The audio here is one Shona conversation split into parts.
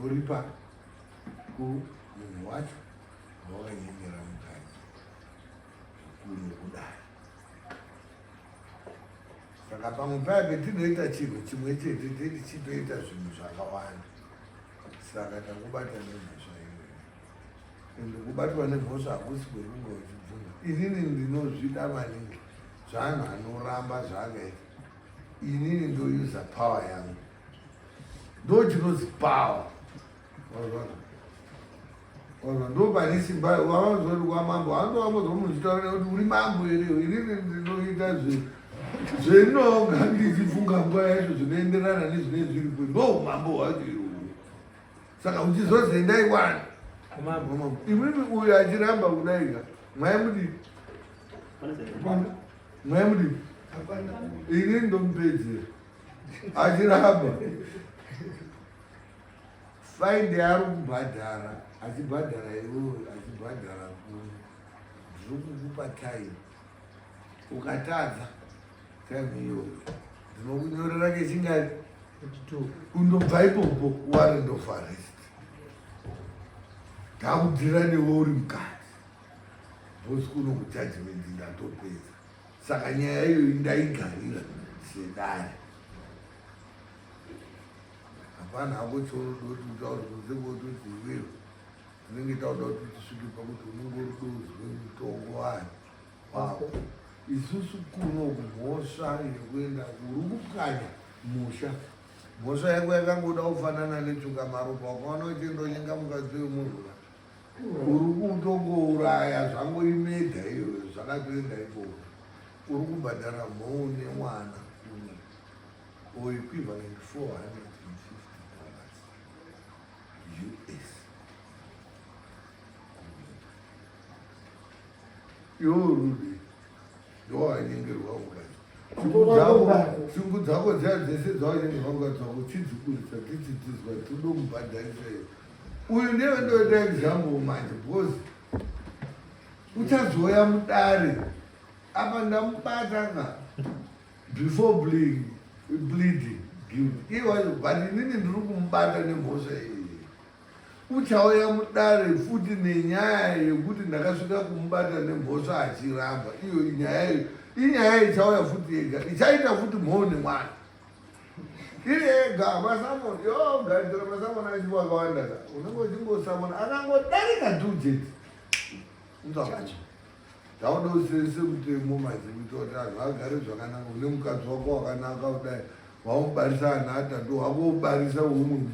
Unoripa kumunhu wacho wawakanyengera mukadzi kuno kudai. Saka pamwe paya petinoita chinhu chimwe chete tichitoita zvinhu zvakawanda, saka takubata nemhosva iyoyo. Ende kubatwa nemhosva hakusi kwekunge uchibvuma. Inini ndinozvida maningi zvaanhu anoramba zvaakaita. Inini ndoyuza power yangu, ndo chinozi power. Wazwa ndo pane simba wavanzwa kuti kwamambo handovambozwa munhu uchitaura kuti uri mambo here. Inini ndinoita zvenonga ndichifunga nguva yacho zvinoenderana nezvinenge zviripo, ndo umambo hwacho iwowo. Saka uchizozi wani Mambo. Imwimwi uyu achiramba kudaika, mwaimudii? Mwaimudii? Ini ndomupedzera. Achiramba, fine yaari kubhadhara, achibhadhara iwewe, achibhadhara kuno, ndiri kukupa time. Ukatadza time iyoyo, ndinokunyorera kechingari kundobva ipopo, warrant of arrest. Takudhira newe uri mukati bosi kuno kujudgment ndatopedza. Saka nyaya iyoyi ndaigarira sedare. Hapana hako chaunoda kuti utaure kunze kwekutoti iwewe tinenge tauda kuti tisvike pakuti unenge uri dozwe mutongo wani wako. Isusu kuno mhosva yekuenda uri kupwanya musha, mhosva yako yakangoda kufanana netsvuka maropa. Ukaona uchindonyenga mukadzi wemunhu ka, uri kutongouraya zvangoimedha iyoyo, zvakatoenda ikoko. Uri kubhadhara mhou nemwana kuno or equivalent $450 US. Iwe urudi ndowanyengerwa mukadzi, shungu dzako dziya dzese dzawanyengerwa mukadzi wako chidziburitsa tichidzizwa, todomubhadharisa iyo. Uyu ndiye ndoita example manje, because uchazouya mudare apa ndamubata ka before bleeding guilt iwayo, but inini ndiri kumubata nemhosva iyi. Uchauya mudare futi nenyaya yekuti ndakasvika kumubata nemhosva achiramba. Iyo inyaya, iyo inyaya ichauya futi yega, ichaita futi mhou nemwana iri ega. Masamoni yo gadzira masamoni achipo akawanda ka, unenge uchingosamona akangodarika two jeti. Tauda usese mutemo manje kuita kuti anhu agare zvakanaka. Une mukadzi wako wakanaka kudai, wamubarisa anhu atatu, wakubarisa umwe munhu,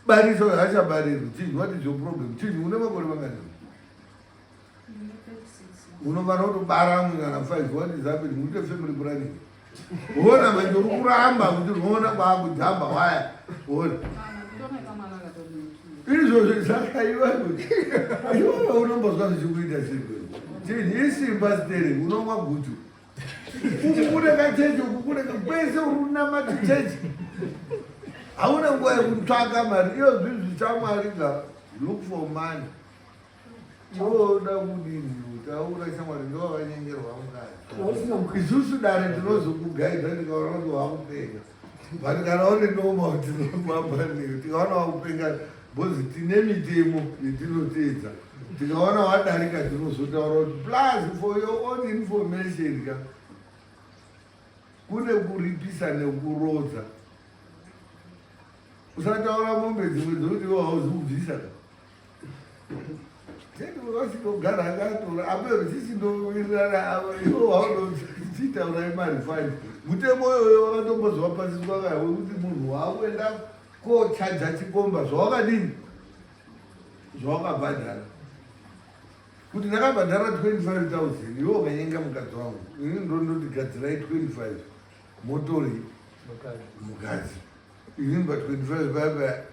barisa uyo achabarirwi chinhu. What is your problem? Chinhu une makore mangani? Unofanira kutobara amwe kana five. What is happening? Uite family planning. Ona manje uri kuramba kuti unoona kwakujamba waya, ona izvozvo. Saka iwe iwewe unombozwa zvichikuita sei? Chinhu isimba stereki, unomwa guchu uku kune kachechi, uku kune kwese, uri kunamata chechi, hauna nguva yekutsvaka mari. Iyo zvinhu zvichamwari ka, look for money. Iwe kudini? Taura shamwari, ndovanyengerwa mukadzi. Isusu dare tinozokugaidza tikaona kuti wakupenga, but kana uri normal tinofamba newe. Tikaona wakupenga, because tine mitemo yetinoteedza, tikaona wadarika tinozotaura kuti. Plus, for your own information ka, kune kuripisa nekurodza. Usataura mombe dzimwe dzokuti iwe hauzi kubvisa ka. Vasindogara akatora apo zvisindowirirana avo, ivo waunotaurai mari fine. Mutemo iyoyo wakatombozwa pasiswa ka, wekuti munhu waakuenda kochaja chikomba zvawakadini, zvawakabhadhara. Kuti ndakabhadhara 25,000, iwe wakanyenga mukadzi wangu, ini ndondoti gadzirai 25 motori mukadzi. Inini pa 25 paya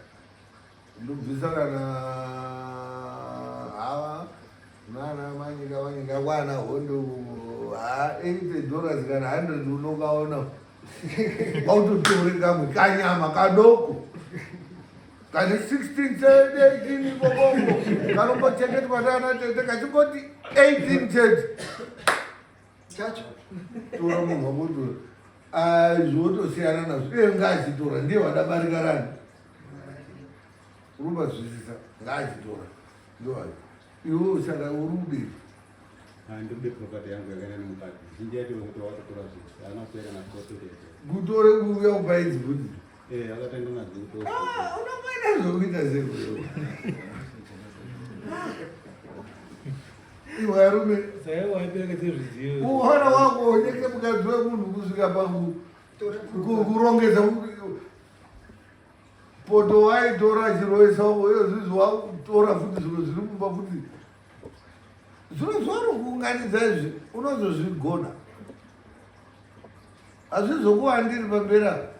ndobvisa kana hava nana manyika manyika kwana hondo ha $80 kana 100, unokaona wautotore kamwe kanyama kadoko kane 16 18 ikokoko, kanombochengetwa nana tete, kachingoti 18 chete. Chacho. Tora munhu wakotora zvotosiyana nazvo. Iye ngaachitora, ndiye wadabarika rani. Urikubazwisisa ngaachitora ndoayo. Iwewe saka uri kudei? Handikude property yangu yakaenda nemukadzi. Zhinji yacho kuti watotora zvese. Haana kusiya kana poto chete. Kutore kuuya kupa idzi bhutsi. Eh, akatanga nadzo kutora. Ah, unomboita zvokuita sei kuyo? Iwe arume. Saka waiperekedze zvidziyo. Uhwana wako onyeke mukadzi wemunhu kusvika paku kurongedza poto waitora achiroesa uyo zvizi wakutora futi zviro zviri mumba futi zviro zvauri kuunganidza izvi unozozvigona hazvizokuwandiri pamberi apa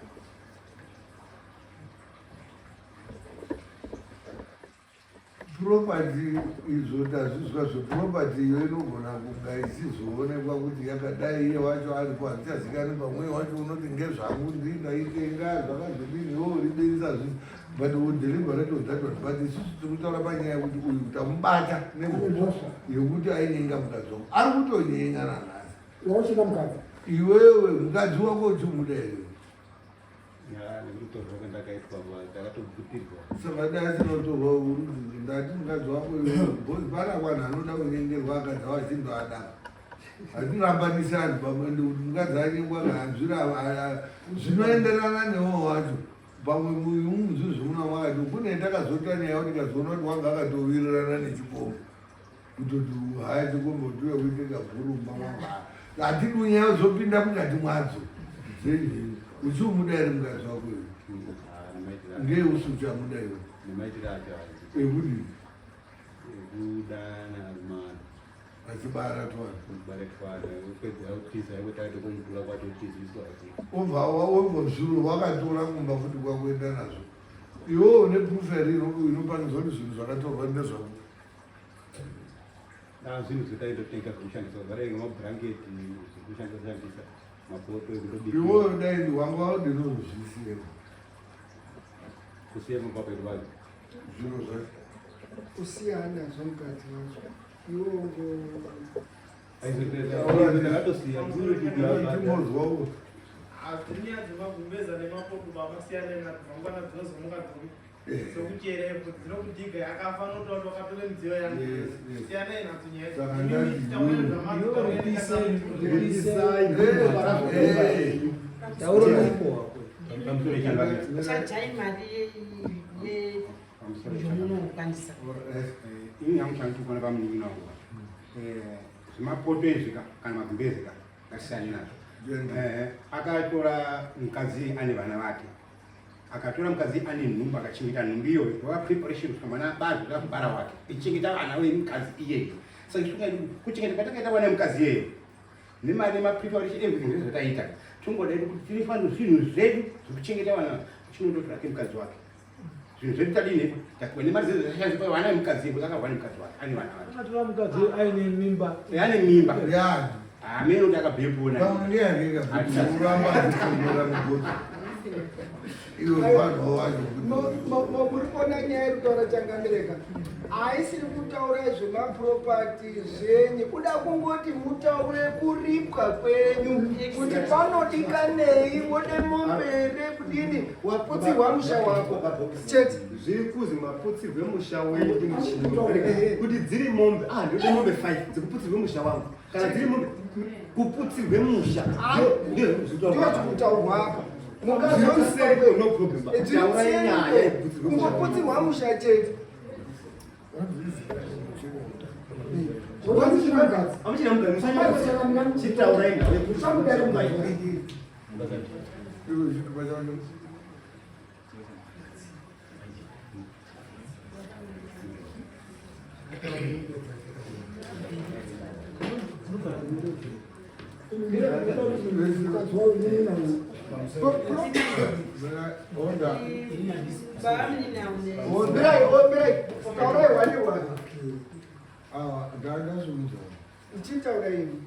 Property izvo tazvizwa zveproperty iyo inogona kunga ichizoonekwa kuti yakadai iye wacho aripo handichazikani pamwe wacho unoti ngezvangu ndindaitenga zvakazodini iwe uri benzi hazvisi but we deliberate on that one but isusu tiri kutaura panyaya yekuti uyu tamubata nemhosva yekuti ainyenga mukadzi wangu ari kutonyenga nanhasi wauchina mukadzi iwewe mukadzi wako uchimuda here Nekutorwa kwandakaitwa ndakatogutirwa. Saka dai asinotorwa urudzi ndati mukadzi wako iwewe because pana vanhu anoda kunyengerwa akadzi avo achindoada. Hatirambanisi anhu pamwe ndikuti mukadzi anyengwa kana azvira zvinoenderana newo wacho pamwe uyu muzvizvi muna mwakati kune takazoita nyaya kuti kazoona kuti wanga akatowirirana nechikomba kutoti haya chikomba kuti uye kuite kabhuru mumba mwangu hatidi kunyaya zopinda mukati mwadzo dzenyu uchiumuda here mukadzi wako iwe ngei usi uchamuda iwe ekudii achibara twana obva obva zviro wakatora kumba futi kwakuenda nazvo iwewo une proof here inopangidzwa kuti zvinhu zvakatorwa ndezvako Ah, zvinhu zvataitotenga zvekushandisa zvadai ngemabhurangeti zvekushandisa shandisa mapoto ekutobika iwoyo dai wanga wadinozvisiya kusiya pamba pedu vacho zviro zvacho kusiya anazvo mukadzi wacho iwo ndakatosiya timbozwa uko Hadzinyaya dzemagumbeza nemapoto baba siyanai nadzo mangwana dzinozomuka dziri Sokuchera ivhu dzinokudhiga yakafa notoda kuti wakatore midziyo yangu. Siyanai nadzo nyaya idzi. Saka Imimi ndati taurai iwewe. zvamati, Eh, Taura muripo wako. Chajai mari yemunokwanisa. Ini hangu chandikuona pamunin'ina wangu zvimapoto izvi ka kana magumbeze ka ngasiyane nazvo. Akatora mukadzi ane vana vake akatora mukadzi ane nhumbu akachengeta nhumbu iyoyo wava preparation kusvika mwana abarwe kuda kubara wake ichengeta vana vemukadzi iyeyo saka kuchengeta kwatakaita vana vemukadzi iyeyo nemari nemapreparation everything zvese zvataita tongoda kuti tirifanira zvinhu zvedu zvekuchengeta vana chinondotora ke mukadzi wake zvinhu zvedu tadini takuwa nemari dzedu dzashandiswa vana vemukadzi iyeyo akabva nemukadzi wake ane vana vake Akatora mukadzi aine mimba. ane mimba yani Amene kuti akabhepona. Pamwe ngeyake kakuti uramba achifongora mugoti. Iwe vanhu wacho kuti muri kuona nyaya iri kutaura changamireka haisiri kutaura zvemapropati zvenyu kuda kungoti mutaure kuripwa kwenyu kuti panodikanei wode mombe here kudini waputsirwa musha wako chete zviri kuzi maputsirwe musha wenyu ndimuchii kuti dziri mombe ah ndinoda mombe 5 dzikuputsirwe musha wangu kana dziri mombe kuputsirwe musha ndozvitaurwa apa kungoputsirwa musha chete Uchitaura ini.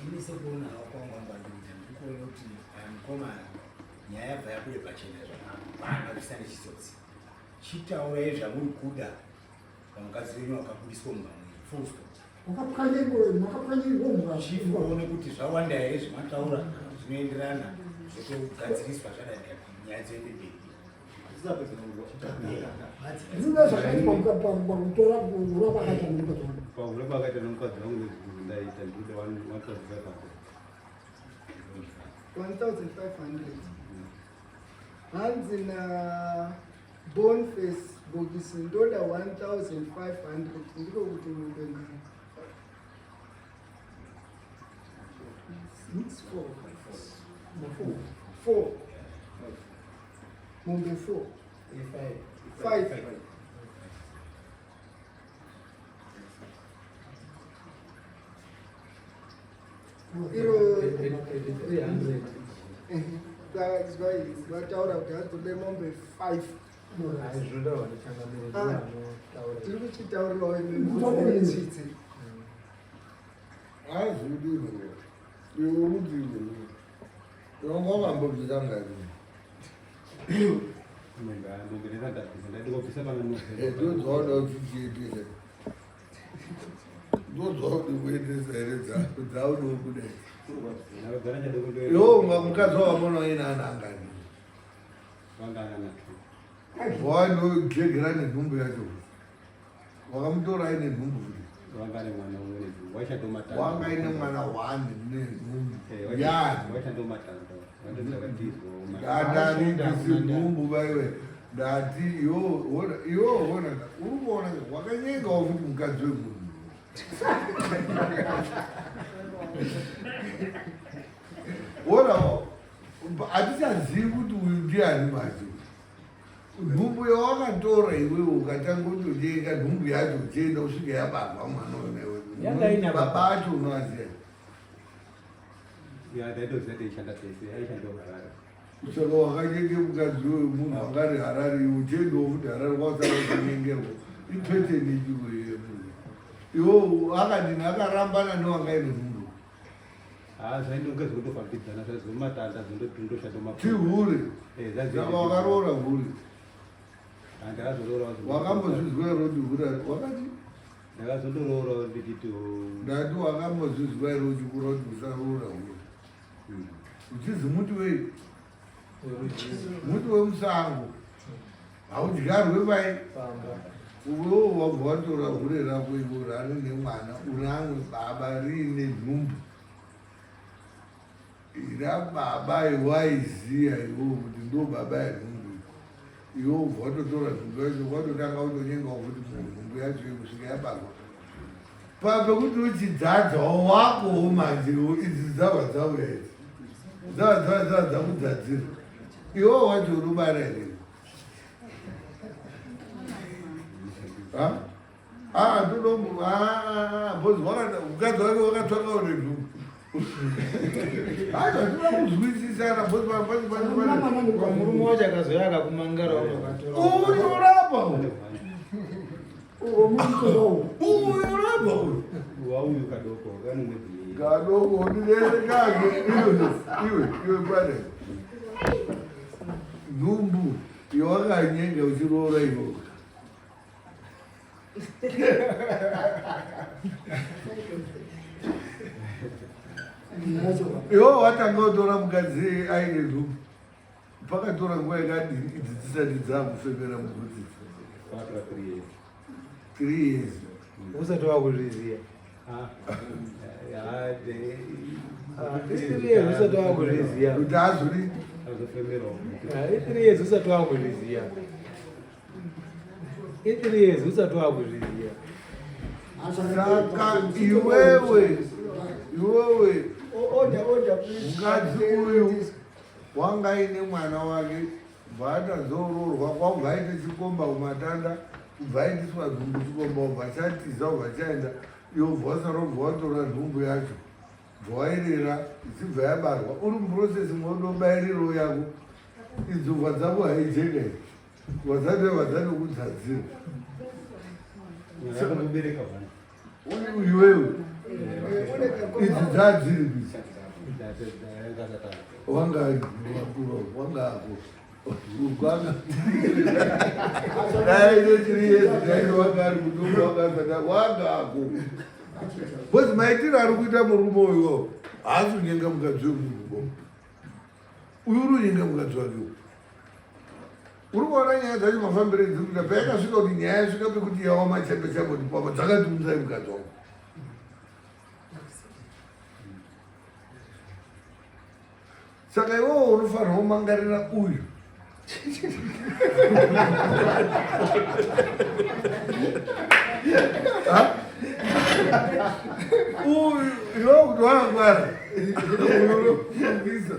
Ini sekuona kwangu angwandiudza ndikuona kuti mukoma nyaya yabva yabude pachena zvakakwana zvisina nechitsotsi. Chitaurai zvamuri kuda pamukadzi wenyu wakabudiswa mumba mwenyu full stop. Chief uone kuti zvawanda here zvamataura zvinoenderana zvotogadziriswa zvadai nyaya dzoende mberi. Zvino zvakaitwa pakutora kuhura kwakaita nemukadzi wangu. Pakuhura kwakaita nemukadzi wangu nezvikuru ndaita ndikuda 1500. 1500. Hanzi na Boniface Bokisi ndoda 1500 ndiko kuti mombe ngani? 6 4 4 mombe 4 5 iro vataura kuti hadzode mombe 5 tiri kuchitaurirawo imitsitsi Azvidini iwe udini iwe wakambobvisa ngani ndodzaoda kuti chiitise ndodzaudi kuendesa here dzaudo kudai iwo mukadzi wavamona uina ana angani wanojegera nenhumbu yacho wakamutora aine nhumbu futi wanga ane mwana umwe nenhumbu waishandomatanda wanga aine mwana one nenhumbu eh, yani waishandomatanda ndandarindisi nhumbu vaiwe ndati iwo hona uri kuona wakanyengawo futi mukadzi wemunhu ona hatichazivi kuti uyu ndiani manje Nhumbu yawakatora iwewe ukatanga kutotenga nhumbu yacho uchienda kusvika yabarwa mwana unewe. Yanga ina baba acho unoaziva. Ya ndaitoziva teishanda tese aishanda kuHarare. Saka wakanyenge mukadzi wemunhu anga ari Harare iwe uchiendawo futi Harare kwasara uchinyengerwa. Ipeteni ichiko iye munhu. Iwe akadini akarambana newanga ine nhumbu. Ah, zvaindonge zvekutofambidzana zvazomatanda zvondodundosha Chihure. Eh, Saka wakaroora hure. Ah, ndakazoroora. Wakambozvizwa here kuti hure wakati? Ndakazondoroora ndichiti oh. Ndati wakambozvizwa here uchikura kuti usaroora hure. Uchizi muti wei? Muti wemusango. Haudyarwe pai. Uwewo wabva watora hure rako iwe rari nemwana uramwe baba riine nhumbu. Ira baba iwaiziya iwewe kuti ndo baba yenhumbu iwe ubva watotora nhumbu yacho watotanga kutonyengawo futi munhumbu yacho kusvika yabarwa. Papekuti uchidzadzawo wakowo manje idzi dzava dzauya idzi dzava dzava dzava dzakudzadzira iwewo wacho unobara here Ah, ndodo ah, bozi wakada mukadzi wake wakatsvaka une nhumbu. Hayi, hatina kuzwisisana bozi pasi pasi pasi. Murume wacho akazouya akakumangara wakatora. Uyu rapa uyu. Uyu rapa uyu. Wauyu kadoko kane mwedzi miiri. Kadoko ndinene kake iwe iwe iwe pane. Nhumbu yawakanyenga uchiroora iwe. Iwe watanga kutora mukadzi aine nhumbu. Pakatora nguva yakadini idzi dzisati dzakufemera mugotsi? Pakatora 3 years. 3 years. Usati wakuzviziva. Ah, Ah, 3 years usati wakuzviziva. Kuti azori azofemerawo. Ah, 3 years usati wakuzviziva. 3 years usati wakuzviziva. Saka iwewe iwewe Order, order, please. mukadzi uyu wanga aine mwana wake bva atazoroorwa kwabva aite chikomba kumatanda kubva aitiswa nhumbu chikomba ubva chatiza ubva chaenda iwe ubva wasara ubva watora nhumbu yacho bva wairera ichibva yabarwa uri muprocess mwodobairiro yako idzo bva dzako haijeka idzi wadzati wadzanokudzadzira Yakamubereka bana. uyu iwewe idzi dzadziri kuidzi wanga wakura wanga ako wanga dai nechiri yezi dai wanga ari kutumba wanga asati wanga ako because maitiro ari kuita murume uyo haasi kunyenga mukadzi wemunhu bo uyu uri kunyenga mukadzi wake uyu. Uri kuona nyaya dzacho mafambiro edziri kuita payakasvika kuti nyaya yasvika pekuti yaoma chando chamboti pama dzakati unzai mukadzi wangu. Saka iwewe unofanirwa kumangarira uyu. Uyu iwewe kuti wakangwara. Unofungiza.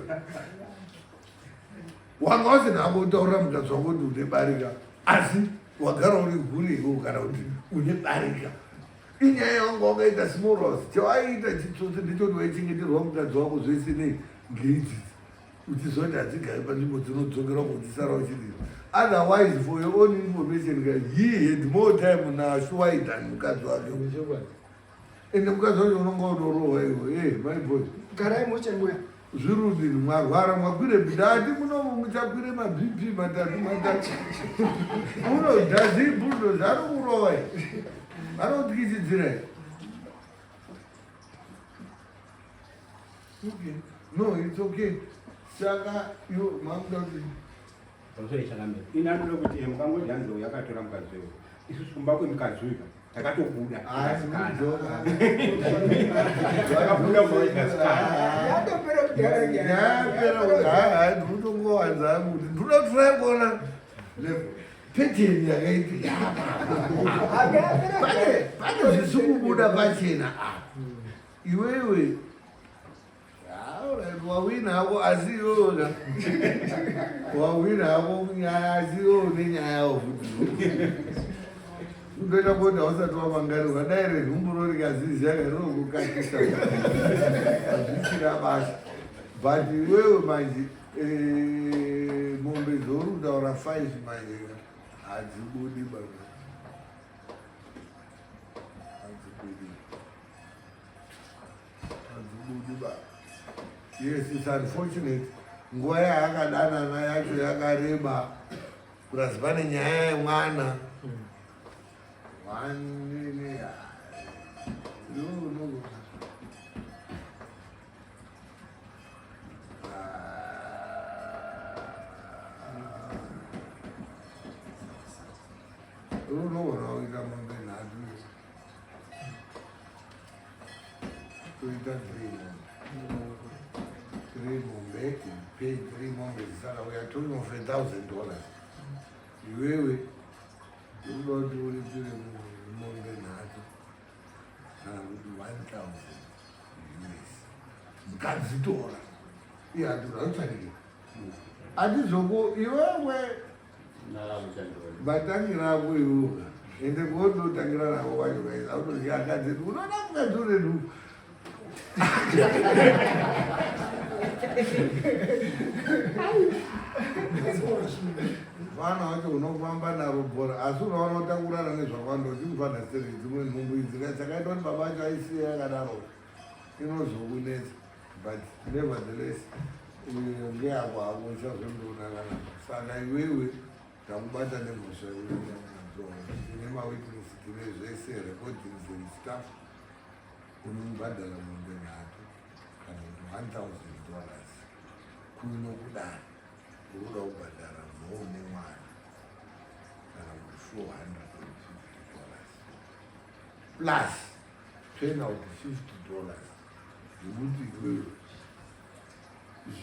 Wanga usina hako kutaurira mukadzi wako kuti une barika asi wagara uri hure iwewe kana kuti une barika. Inyaya yawanga wakaita small house chawaiita chitsotsi ndechoti waichengeterwa mukadzi wako zvese nei ngeidzidzi uchiziva kuti hadzigari panzvimbo dzinodzokerwa kuchisara uchidii otherwise for your own information ka he had more time nashuwai than mukadzi wake ende mukadzi wacho unonga unorohwa iwe e my boy garai mochembuya zvirudini mwarwara mwakwire ndati munomu muchakwire mabp matatu matatu unodhazibuldozi anokurova anotyichidzira okay no it's okay saka yo mamuda kuti Pamusoro changamire. Ini anoda kuti eh, mukangozi hanzi uyu akatora mukadzi uyu. Isusu kumba kwemukadzi uyu takatobuda. Takabuda kumba kwekasikana. Yatopera kudhara nyaya. Yapera kudhara ndinotongowanza kuti ndinoda kutora kuona peteni yakaitika apa. Pane pane zvisi kubuda pachena apa. Iwewe wawina hako asi iwewe wawina hako nyaya asi iwewe une nyaya yawo futi undoita kuti hausati wamangarirwa dai renhumburo rikaziziya rinokukakisa hazvichina basa but iwewe manje eh, mombe dzouri kutaura five manje hadzibudi baba hadzibudi Hadzibudi ba. Yes, it's unfortunate. Nguva yaakadanana yacho yakareba. Plus pane nyaya yemwana. One no no. Unogona kuita mombe nhatu. Toita three mombe. Three mombe, pay three mombe saka we are talking of $1,000. Iwewe unoda kuti uripire mombe nhatu kana kuti 1000 US. Mukadzitora. Iye atora utsvanikira. Atizoko iwewe vatangira ako iwewe ende kuondotangira navo vacho vaisa unoziva akadzi unoda mukadzi une nhubu vana vacho unofamba naro bhora asi unoona utakurana nezvakawanda uchimufana seri dzimwe nhumbu idzi chakaita kuti baba acho aisiya yakadaro inozokunetsa but nevertheless eh, ngeyako hako uchazondoona kana saka iwewe takubata nemhosva tine mawitness tine zvese recordings and stuff unomubhadhara mombe nhatu kana kuti $1000 kuno kudai urikuda kubhadhara mhou nemwana kana kuti $450 plus penalty $50 zvekuti iwewe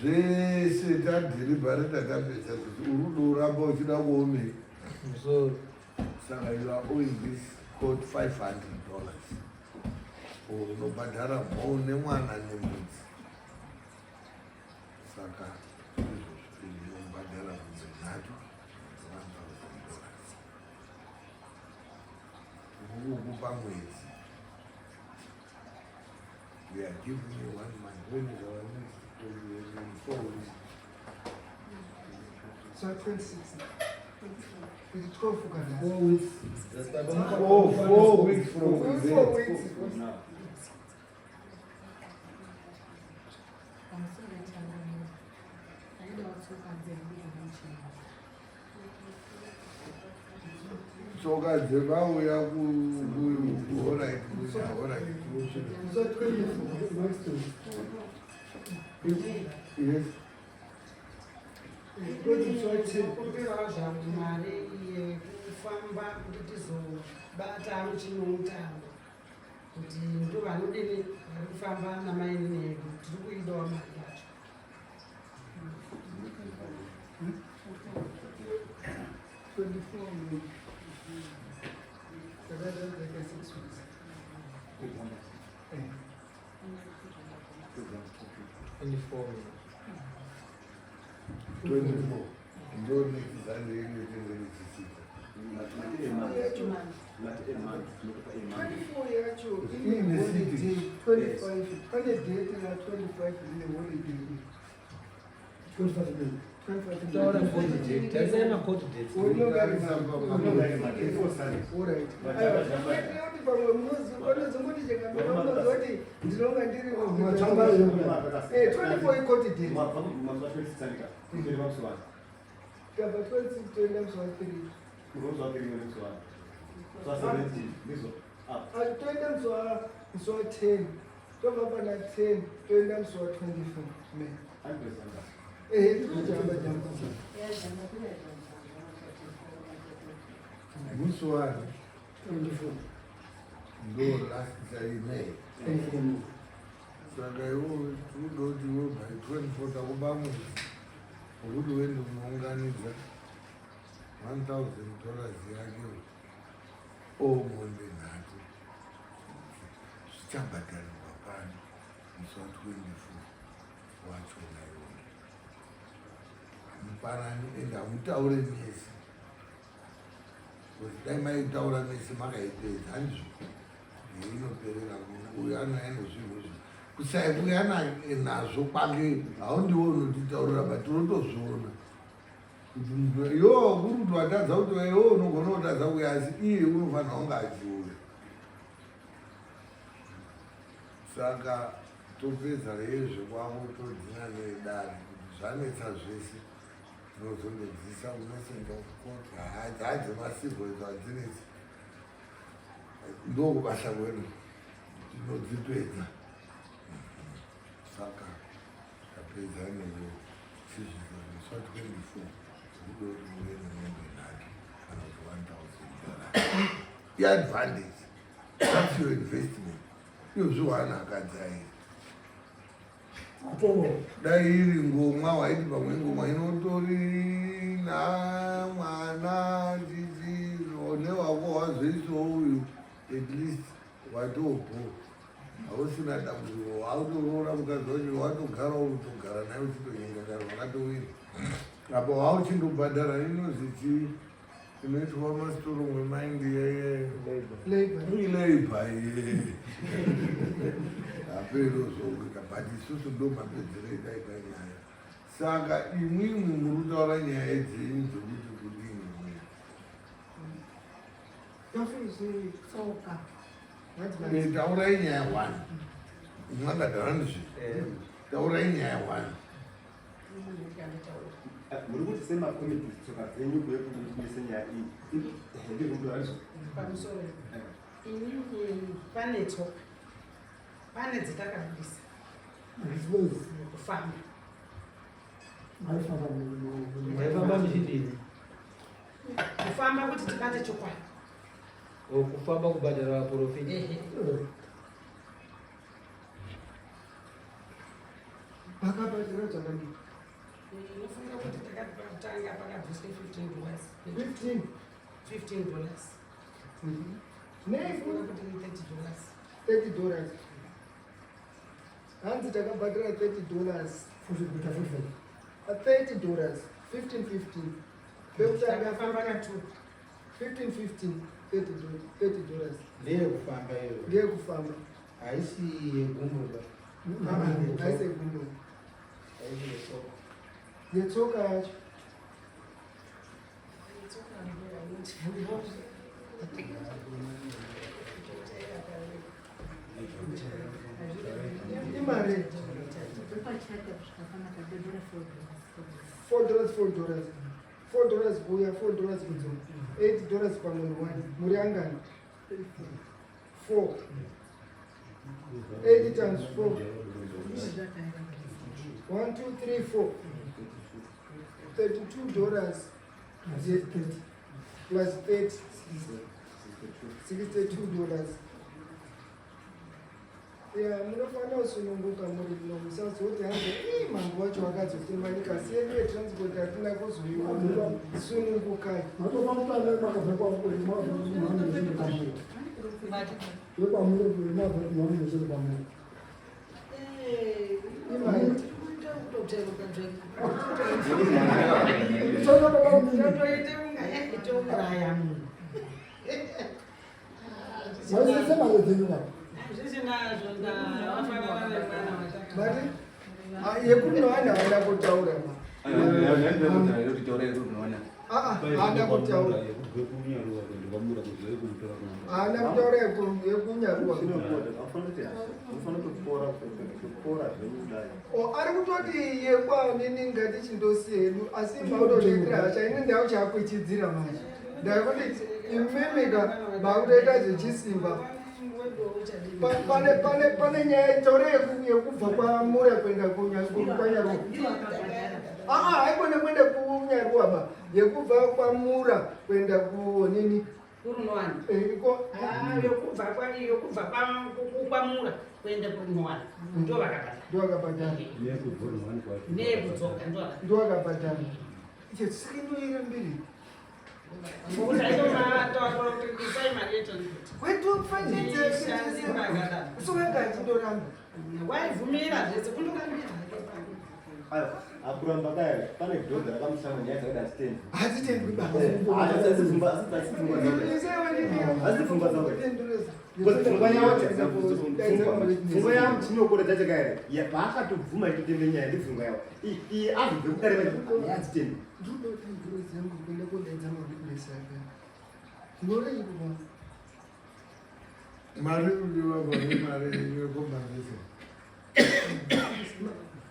zvese tadhiribhareta tapedza kuti uri kuda uramba uchida kuomei Musoro. saka you are owing this court $500 unobhadhara mhou nemwana nembudzi saka izvozvo unobhadhara mombe nhatu $1000 ukukupa mwedzi. We are giving you one month. When is our next? In 4 weeks. So 26. Kuti 12 kana. 4 weeks. 4 weeks from today. 4 weeks. Pamusoro changamire, ndaidawo tsoka dzembuya muchini. Tsoka dzevauya kuhorait kuhorait. So 24. Yes. Ndinokumbirawo zvangu mari yekufamba kuti tizobata muchinomutambo kuti ndo vanodini vari kufamba namainini edu tiri kuidawo mari yacho. 24 ndo next Sunday inotenge richisika. 24 yacho ine holiday 25 pane date ra 25 ine holiday. Taura court date. Tarisai macourt dates. Alright, pamwe munozongoti chekamira munozoti ndinonga ndiri 24 icourt date. Tabva 26 toenda musi wa 3, toenda musi wa 10, tobva pana 10 toenda musi wa 24 May. Ehe, ndinojamba jamba. Musi wani? 24. Ndo last May. Saka iwo tinoda kuti iwe by 24 takupa mwedzi wekuti uende kunounganidza $1000 yake o mombe nhatu zvichabhadharirwa pano musi wa 24 wachona iwona. Hamupanani ende hamutaure mese, kuti dai maitaura mese makaipedza. Handizvo, inoperera uyu anouya nezvinhu izvi, kusaiuya nazvo kwake haundiwo unotitaurira, but tinotozviona kuti iwo kuri kuti watadza kuti iwo unogona kutadza kuuya, asi iye unofanira kunge achiuya. Saka topedza yezvekwavo, todzina nedare kuti zvanetsa zvese, tinozondodzisa kunosenda kukoti. Hadzemacivil idzo hadzinetsi, ndokubasa kwedu, tinodzipedza. Saka tapedza newe, chizvito musi wa 24 tikuda kuti uve nemombe nhatu kana kuti $1000 iadvantage. That's your investment. Iyozviwana akadzi airi dai iri ngomwa, waiti pamwe ngomwa inotori namwana chichi newako wazoisawo uyu, at least watopo hausina dambudziko. Wautoroora mukadzi wacho, watogara utogara naye uchitonyenga kana wakatowira apa wauchindobhadhara inozi chii inoitwa masitoro mwemaindi? Labour hapero zokuita, but isusu ndo mapedzero etaita nyaya. Saka imwimwi muri kutaura nyaya dzenyu dzekuti kudini? Tsoka. Taurai nyaya one, mwangadara ndizvi, taurai nyaya one. Muri kuti semakomiti tsoka dzenyu kuye kumise nyaya iyi, ndizvo kudaro? Pamusoro, inini pane tsoka, pane dzatakabudisa kufamba. Maifamba muchidini? Kufamba kuti tibate chokwadi. Kufamba kubhadhara vaprofita? Ehe. Pakabhadhara zvakadii? Ndinofunga kuti takatanga pakabviswe $15. 15? $15. Nei? Funga kuti ni $30. $30. Hanzi takabhadhara $30. $30, 15 15 pekutanga. Takafamba ka2. 15 15, $30. Ndeyekufamba iyo? Ndeyekufamba. Haisi yegumbuka? Haisi yegumbo. Haisi yetsoka? Yetsoka yacho. Tsoka ndo vanoti Imari? $4, $4, $4 kuuya, $4 kudzoka, $8 pamunhu one. Muri angani? Four. Eight times four. One, two, three, four. 32 dollars plus 30 62 dollars ya munofanira kusununguka muri muno musazoti hanzi ii mambo wacho wakazotema nyika sedu yetransport hatina kuzoiona sunungukai Yekunowana haana kutaura haana kutaura haana kutaura yekunyaruwa ari kutoti yekwanini ngatichindosiye hedu asi makutotiitira hasha ini ndakuchakuchidzira manje ndakuti imimika makutoita zvechisimba pane pane pane nyaya taure yekubva kwamura kuenda kwanyaruwa aa haikone kuenda kunyaruwa ba yekubva kwamura kuenda kunini kurunowani yekubva yekubva kwamura kuenda kurunowani ndo vakabhadhara ndo vakabhadhara neyekudzoka ndo vakabhadhara icho sikindoira mbiri kwetufanyidzesungangachindoramba waivhumira zvese kundorambira akuramba kaya pane dhodha rakamusanga nyaya dzakada hazitendwi hazitendwi asi pfungwa dzangu pfungwa yangu chinokora dzacho kaya paakatobvuma itotende nyaya ndipfungwa yavo iyi azobve kudare hazitendwi Mari kudiwa pane mari yekombambisa.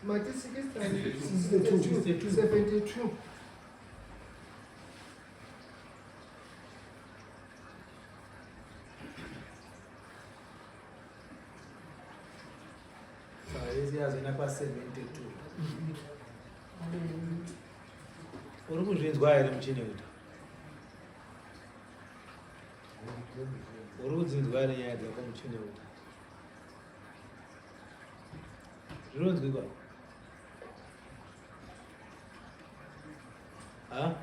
Mati 72. Saka yese yazoenda kwa 72. Uri kuzvinzwa here muchini kuti? Uri kudzinzwa here nyaya dzako muchini kuti? Zvinonzwikwa? Ha?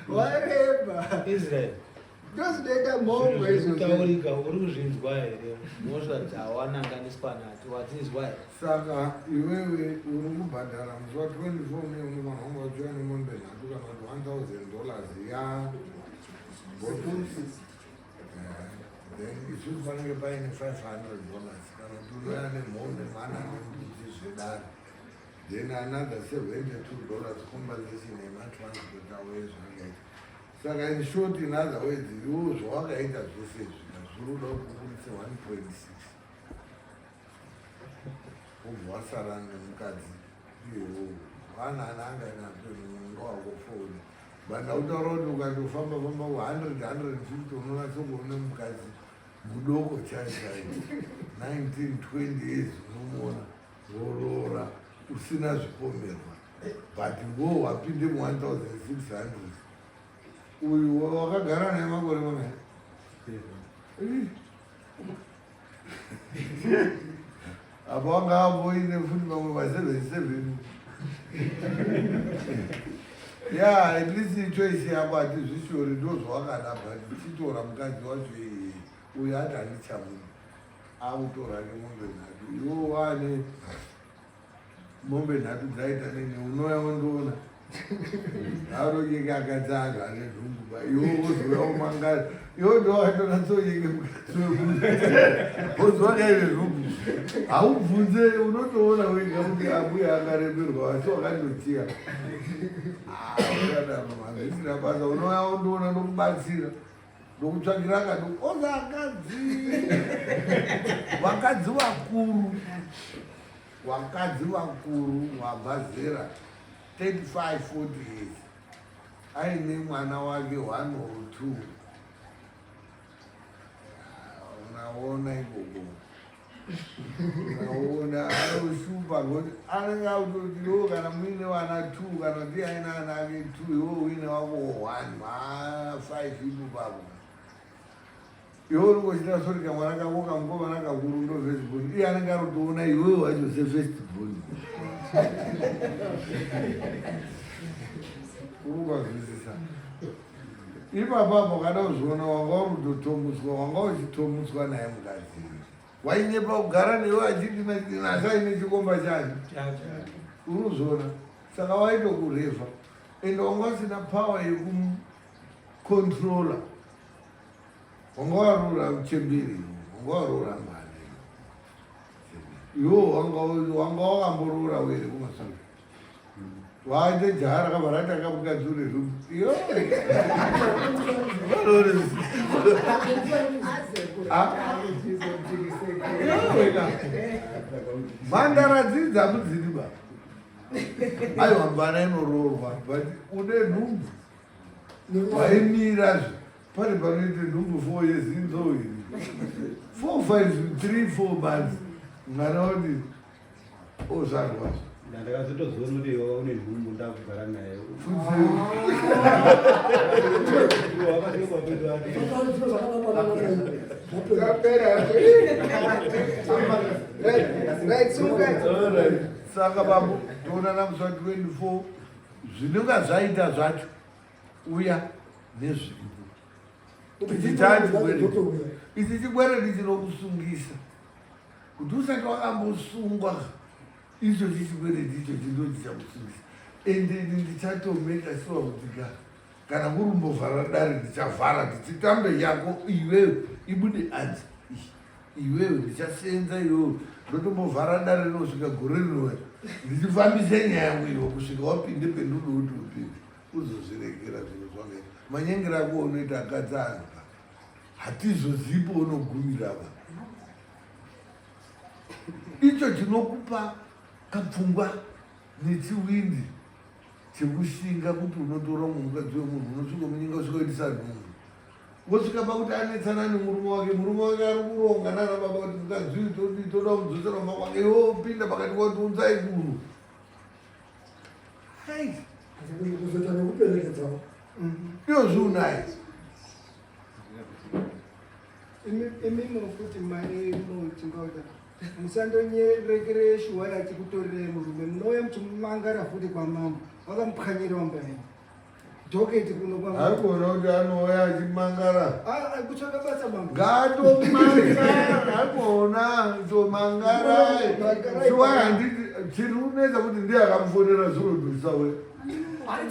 Wareba. Israel. Ndozvinoita mhomho izvozvo. Taurika uri kuzvinzwa here mhosva dzawananganiswa nadzo wadzinzwa here? Saka iwewe uri kubhadhara musi wa 24 May unofanira kunge wachiuya nemombe nhatu kana kuti 1000 dollars ya then isusu panenge paine 500 dollars kana kuti unouya nemombe mana nembudzi zvedare then another 72 dollars compensation yematransport avo ezvakaita saka in short in other words iwo zvawakaita zvese izvi zviri kuda kuti ubudise 1.6 wobva wasara nemukadzi iyewo vana ana anga inatongowakofoni but ndautaura kuti ukatofamba famba ku 100 150 unonatso kuona mukadzi mudoko chai chai 19 20 years unomuona woroora usina zvipomerwa but wo wapinde mu 1600 uyu wakagara naye makore mangani apa wanga amboine futi vamwe va 77 ya at least choice yako hatizvishori ndozvawakada but chitora mukadzi wacho iyeye uyu ati handichamuda akutora nemombe nhatu iwo wane mombe nhatu dzaita nini unouya wondiona aronyeke akadzi anhu ane nhumbu ba iwo wozouya womangara iwo ndowatonatsonyeke mukadzi wemunhu wozwakaine nhumbu haubvunze unotoona wega kuti ambuya akaremerwa asi wakandotiya akadaro hazvisina basa unouya wondiona ndokubatsira ndokutsvagira akati oza akadzi vakadzi vakuru vakadzi vakuru wabva zera 35 40 years aine mwana wake one or two unaona ikoko. Aona anoshupa ngokuti anenge akutoti iwo kana muine vana two kana kuti aine ana ake two iwo uine wako one ma five ipo papo iwe unenge uchita sori kamwana kako kamukomana kakuru ndo first born iye anenge arotoona iwewe wacho sefirst born urikazwisisa ipapa apo kada kuzviona wanga uri kutotomutswa wanga uchitomutswa naye mukadzi wainyepa kugara newe achiti nasaine chikomba chani uri kuzviona saka waitokurevha ende wanga usina power yekumucontrola wanga waroora muchembere wanga waroora mwana iwo wanga wakamboroora were kumasanga waite jaha rakabva ratanga mukadzi une nhumbu mhandara dzidzi hamudzidi ba aiwa mvana inoroorwa but une nhumbu waimirazve pane panoite nhumbu four years inzou iri four five three four months mwana woti ozvarwa ndakazotozoona kuti iwe une nhumbu ndakugara naye saka bambo toonana musi wa 24 zvinonga zvaita zvacho uya nezviripo ichi chachikwereti ichi chikwereti chinokusungisa kuti usati wakambosungwa ichochi chikwereti ichochi ndo chichakusungisa ende ini ndichatomeka sure kuti ka kana kuri kumbovhara dare ndichavhara ndichitambe yako iwewe ibude anzi iwewe ndichasenza iwewe ndotombovhara dare rinosvika gore rinouya ndichifambise nyaya yangu iwe kusvika wapinde pendudo kuti upinde uzozviregera zvinhu zvakaita manyengero ako unoita akadzi anhu ka hatizozipo unogumira va icho chinokupa kapfungwa nechiwindi chekushinga kuti unotora umwe mukadzi wemunhu unosvika munyinga usvika kuitisa nhumbu wosvika pakuti anetsana nemurume wake murume wake ari kuronga nana baba kuti mukadzi uyu todii toda kumudzosera kumba kwake iwe wopinda pakati kwati unzai kuno hai kuzoita nekuperekedzawo iyo zviunaye Imimi futi mai muchingauta musandonyerekere shuwa yachikutorerei murume munouya muchimangara futi kwamambo vakamupwanyira wamba yenyu dhoketi kuno kwamambo kuti anouya achimangara ah, ah, kutsvaka basa mambo ngatomangara akuona tomangara shuwa handiti chiri kunetsa kuti ndiye akamufonera zuro ndisauya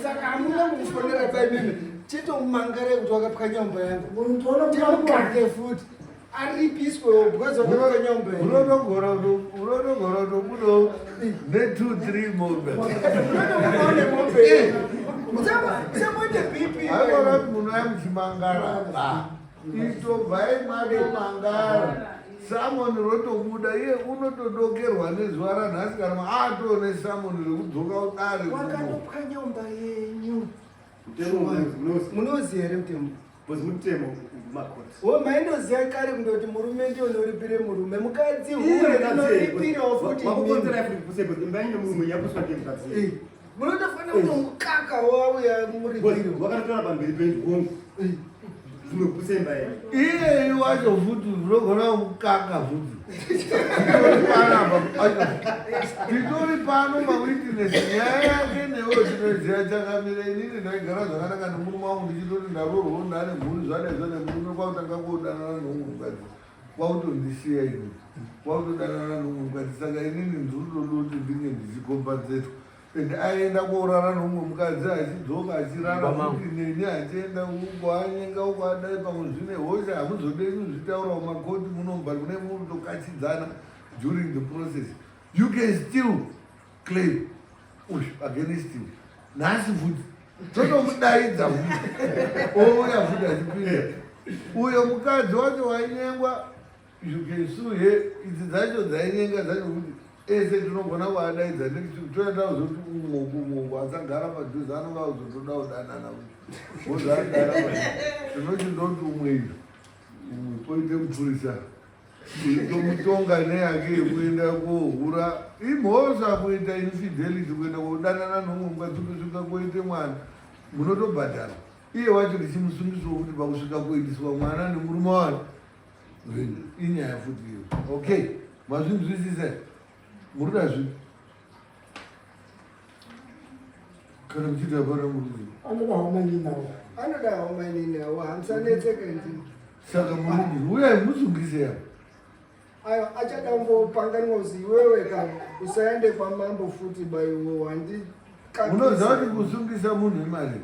Saka hamuna kumufonera paimimi chitomangare kuti wakapwanya mba yangu timukake futi aripiswewo because wakapwanya mba yangu unotogora unotogora kutobudawo ne two three mombe unotobudawo nemombe musamoite bp aiwa munhu aimuchimangara Itobvai matomangara samoni rotobuda iye unotodokerwa nezuva ranhasi kana atone samoni rekudzoka kudare wakatopwanya umba yenyu munoziva here mutemo mutemo makoti o maindoziva kare kundoti murume ndiyo unoripire murume mukadzi hure rinoripirawo futi munotofanira kutomukaka wauya muripiro wakatotora pamberi penyu hongu zvinokusemba here iyeyi wacho futi unogona kukaka futi titori pano mawitness nyaya yake newe tinoziva chakamira inini ndaigara zvakanaka nemurume wangu ndichitoti ndaroorwa ndane mhuri zvadai zvadai murume kwakutanga kodanana neumwe mukadzi kwakutondisiya ini kwakutodanana neumwe mukadzi saka inini ndiri kutoda kuti ndinge ndichikombanzetwa and aienda koorara neumwe mukadzi achidzoka achirara futi neni achienda uko anyenga uko adai pamwe zvine hosha hamuzodei kuzvitaura mumakoti muno but kune munotokachidzana during the process you can still claim uyu against him nhasi futi totomudaidza futi ouya futi achipinda uyo mukadzi wacho wainyengwa You can sue her idzi dzacho dzainyenga dzacho kuti ese tinogona kuadaidza next week toenda kuzoti umwe kumwe asagara padhuze anonga kuzotoda kudanana kuti wozoadana tinochindoti umwe izvo umwe poite mupurisa. Tomutonga neyake yekuenda kohura imhosva kuita infidelity kuenda kodanana nomwe mukadzi kusvika koite mwana munotobhadhara iye wacho ndichimusungisawo kuti pakusvika kuitiswa mwana nemurume wake inyaya futi iyo. Okay, mazvinzwisisa? Murikuda zvipi kana muchiti hapana murume? Anoda haumaininawo. Anoda haumaininawo, hamusanetseke ndini. Saka murume uyai musungise apa. Ayo achadambopanganwa kuzi iwewe ka usaende kwamambo futi baiwo handi. Unoziva kuti kusungisa munhu imari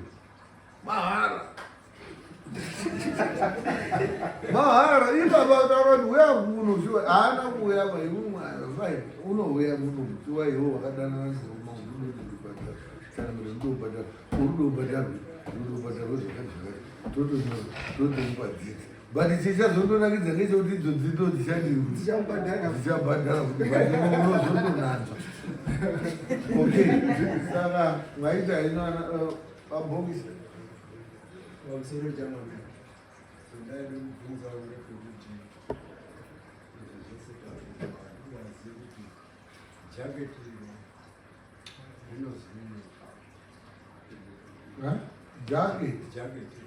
mahara mahara ipapa taura kuti uya kuno shuwa haana kuuya pa iwe unouya kuno shuwa iwe wakadanana neumaunoibhadhara kana kuti ndobhadhara urudobhadharwe urudobhadharwe zvakati zvakati totonyora totomupa dzidzi but chichazondonakidza ngechekuti idzo dzidzo dzichabhadhara kuti unozondonanzva. Okay, saka maita ino pabhokisi. Pamusoro chamwana, ndaida kubvunza ndepekuti izvi zvese tazvinzwa, kuti jaketi rinozii? Jaketi? Jaketi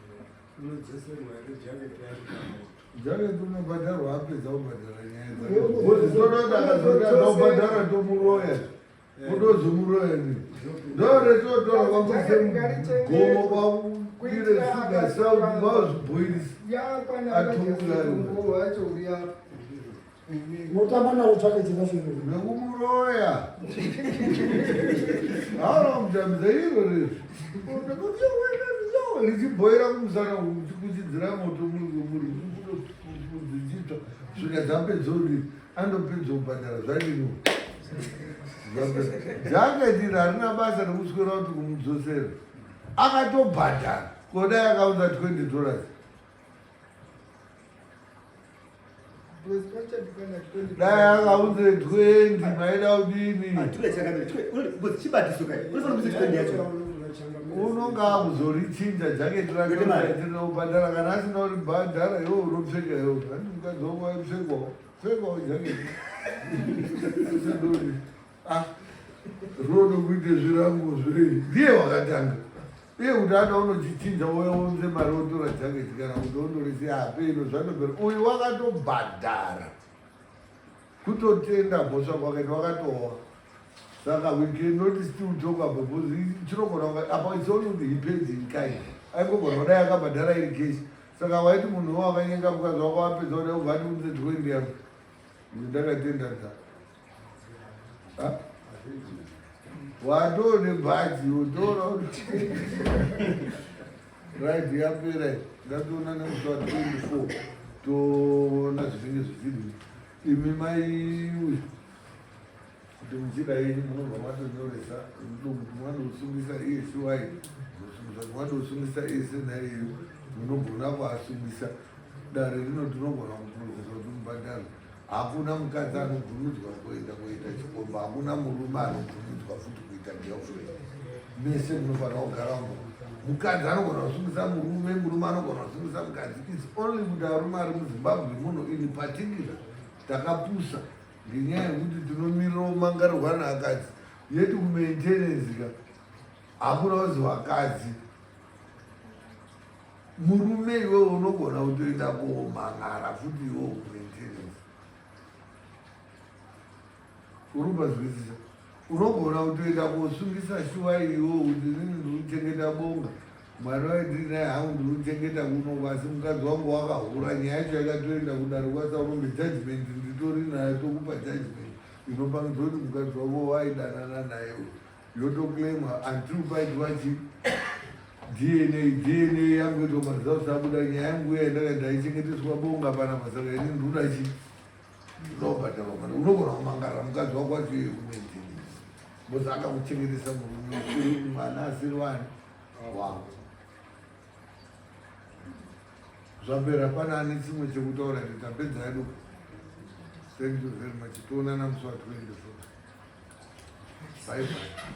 rinodzoserwa here, jaketi yacho kana Jaketi unobhadharwa apedza kubhadhara nyaya dzake. Toda kuti akazotadza kubhadhara tomuroya, utozomuroya ni ndoretotora kwakuise gomo kwakuire sugar sauti kwazvibhoirisa. Yakwana. Atumira. Wacho uri apa. Motamba naro jaketi racho iroro. Nekumuroya haona kumutambidza iro rezvi richibhoira kumusana kuchidzira moto muri dzichitsva svika dzapedzodi andopedza kubhadhara zvadino. Jaketi iri harina basa rekuswera kuti kumudzosera akatobhadhara kodai akaunza $20. Dai akaunze 20 maida kudini? Chibatiso kai unofanira kuisa 20 yacho. Unonga akuzorichinja jaketi rake rinobhadhara kana asina kuribhadhara iwe unopfeka iwe andi mukadzi wako waipfekawo pfekawo jaketi. Ah, rinoda kuite zvirango zvei? Ndiye wakatanga iye kuti ada unochichinja uya unze mari wotora jaketi kana kuti ondorisiya apeno zvanopera. Uyu wakatobhadhara kutotenda mhosva kwakaita wakatowa, saka we cannot still talk about because chinogona apa it's only kuti he paid in kind. Aingogona kudai akabhadhara iri cash. Saka waiti munhu wo wakanyenga mukadzi wako wapedza kudai ubva ati unze 20 yangu ndakatenda ta watone bhaji wotora. Right, yapera. Ndatoona nemusi wa 24 toona zvinenge zvichidii. Imi mai kuti muchida yenyu munobva matonyoresa kuti mwadosungisa iye shuwai musungisa mwadosungisa ese naiyo munogona kuasungisa. Dare rino tinogona kuprocessa kuti mubhadharo. Hakuna mukadzi anobvumidzwa kuenda kuita chikomba, hakuna murume anobvumidzwa futi kuita girlfriend. Mese munofanira kugara mo. Mukadzi anogona kusungisa murume, murume anogona kusungisa mukadzi. It's only kuti arume ari muZimbabwe muno in particular takapusa ngenyaya yekuti tinomirira kumangarirwa naakadzi yetu kumaintenance ka. Hakuna kuzi vakadzi murume iwewe unogona kutoenda komangara futi iwewe kumaintenance uri kupazwisisa. Unogona kutoenda kosungisa shuwa iwewe kuti inini ndiri kuchengeta Bonga mwana wendinaye hangu ndiri kuchengeta kuno asi mukadzi wangu wakahura. Nyaya yacho yakatoenda kudare kwaSaurombe, judgment nditori nayo. Tokupa judgment inopangidza kuti mukadzi wako waidanana naye yotoclaimwa until paitwa chi DNA. DNA yangu ito maresults abuda nyaya yangu iya ndakaenda aichengeteswa Bonga panapa, saka ini ndinoda chi ndinobhadharwa mari. Unogona kumangarira mukadzi wako wacho iye kumaintenance because akakuchengetesa murume usiri mwana asiri wani wangu. Zvapera. Pana ane chimwe chekutaura here? Tapedza yedu. Thank you very much. Toonana musi wa 24. Bye bye.